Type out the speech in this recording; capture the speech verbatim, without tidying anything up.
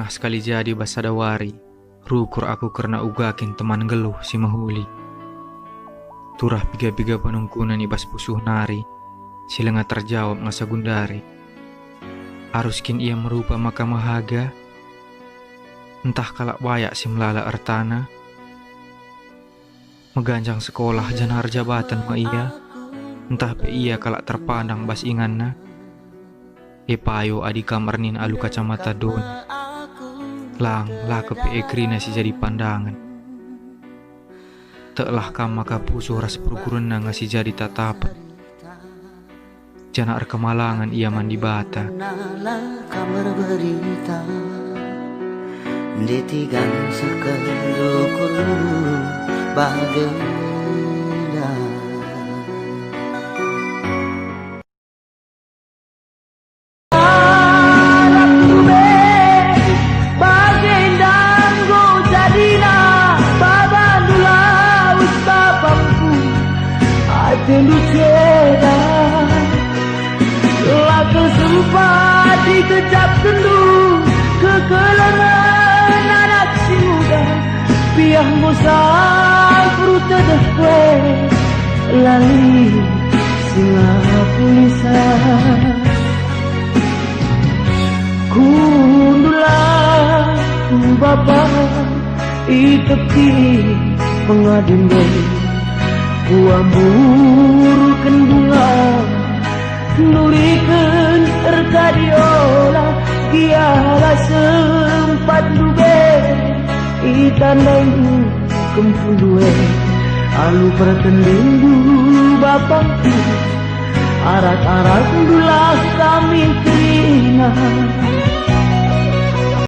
Sekali jadi bas sada wari, rukur aku kerna uga kin teman nggeluh si mehuli. Turah piga-piga penungkunen i bas pusuh nari, si langa terjawab ngasa gundari. Arus kin ia merupa maka mehaga? Ntah kalak bayak si melala ertana? Meganjang sekolah janah erjabaten me ia, ntah pe ia kalak terpandang bas inganna? E payo adi kam ernin alu kacamata doni, lang, la kepe e kerina si jadi pandangen. Teklah kam maka pusuh ras perukurenna nge si jadi tatapen. Janah erkemalangen ia man Dibata. Nala kam erberita, ndeti gansah kedukurmu bagenda. Arap ndube bagenda enggo jadina babandu lawes bapangku, atendu ceda. La kel sempat ikecapkenndu kekelengen anak si muda, piah enggo sampru tedeh kue, la lit si ngapuli sa. Kundullah ku bapa i tepi pengadin ndai, kuamburken bunga, nuriken erkadiola, gia la sempat ndube itandai kempundu e. Alu pertendinndu bapangku, arak-arakndulah kami kerina.